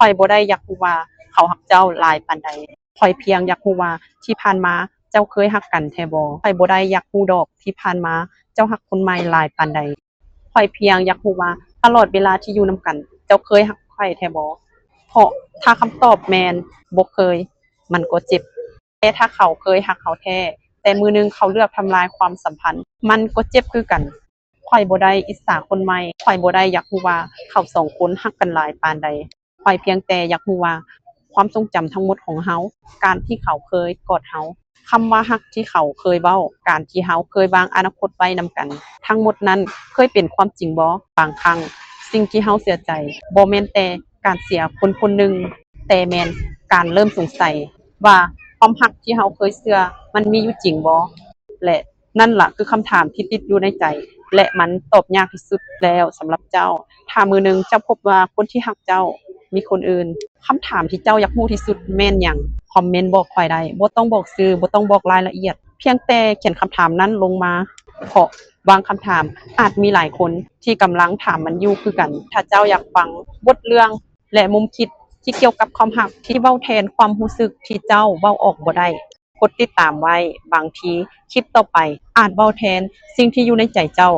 ຂ້ອຍບໍ່ໄດ້ຢາກຮູ້ວ່າເຂົາຮັກເຈົ້າຫຼາຍປານໃດ. ຂ້ອຍພຽງຢາກຮູ້ວ່າທີ່ຜ່ານມາເຈົ້າເຄີຍຮັກກັນແທ້ບໍ່? ຂ້ອຍບໍ່ໄດ້ຢາກຮູ້ດອກທີ່ຜ່ານມາເຈົ້າຮັກຄົນໃໝ່ຫຼາຍປານໃດ. ຂ້ອຍພຽງຢາກຮູ້ວ່າຕະຫຼອດເວລາທີ່ຢູ່ນຳກັນ ເຈົ້າເຄີຍຮັກຂ້ອຍແທ້ບໍ່? ເພາະຖ້າຄຳຕອບແມ່ນບໍ່ເຄີຍ, ມັນກໍເຈັບ. ແຕ່ຖ້າເຂົາເຄີຍຮັກເຮົາແທ້, ແຕ່ມື້ໜຶ່ງເຂົາເລືອກທຳລາຍຄວາມສຳພັນ, ມັນກໍເຈັບຄືກັນ. ຂ້ອຍບໍ່ໄດ້ອິດສາຄົນໃໝ່, ຂ້ອຍບໍ່ໄດ້ຢາກຮູ້ວ່າເຂົາສອງຄົນຮັກກັນຫຼາຍປານໃດ. ຂ້ອຍພຽງແຕ່ຢາກຮູ້ວ່າຄວາມຊົງຈຳທັງໝົດຂອງເຮົາ, ການທີ່ເຂົາເຄີຍກອດເຮົາ, ຄຳວ່າຮັກທີ່ເຂົາເຄີຍເວົ້າ, ການທີ່ເຮົາເຄີຍວາງອະນາຄົດໄວ້ນຳກັນ, ທັງໝົດນັ້ນເຄີຍເປັນຄວາມຈິງບໍ່? ບາງຄັ້ງສິ່ງທີ່ເຮົາເສຍໃຈບໍ່ແມ່ນແຕ່ການເສຍຄົນຄົນໜຶ່ງ, ແຕ່ແມ່ນການເລີ່ມສົງໄສວ່າຄວາມຮັກທີ່ເຮົາເຄີຍເຊື່ອມັນມີຢູ່ຈິງບໍ່? ແລະ ນັ້ນລະຄືຄຳຖາມທີ່ຕິດຢູ່ໃນໃຈ ແລະ ມັນຕອບຍາກທີ່ສຸດແລ້ວສຳລັບເຈົ້າ. ຖ້າມື້ໜຶ່ງເຈົ້າພົບວ່າຄົນທີ່ຮັກເຈົ້າມີຄົນອື່ນ, ຄຳຖາມທີ່ເຈົ້າຢາກຮູ້ທີ່ສຸດແມ່ນຫຍັງ? ຄອມເມັນບອກຂ້ອຍໄດ້. ບໍ່ຕ້ອງບອກຊື່, ບໍ່ຕ້ອງບອກລາຍລະອຽດ. ພຽງແຕ່ຂຽນຄຳຖາມນັ້ນລົງມາ, ເພາະບາງຄຳຖາມອາດມີຫຼາຍຄົນທີ່ກຳລັງຖາມມັນຢູ່ຄືກັນ. ຖ້າເຈົ້າຢາກຟັງບົດເລື່ອງ ແລະ ມຸມຄິດທີ່ກ່ຽວກັບຄວາມຮັກທີ່ເວົ້າແທນຄວາມຮູ້ສຶກທີ່ເຈົ້າເວົ້າອອກບໍ່ໄດ້, ກົດຕິດຕາມໄວ້. ບາງທີຄລິບຕໍ່ໄປອາດເວົ້າແທນສິ່ງທີ່ຢູ່ໃນໃຈເຈົ້າ.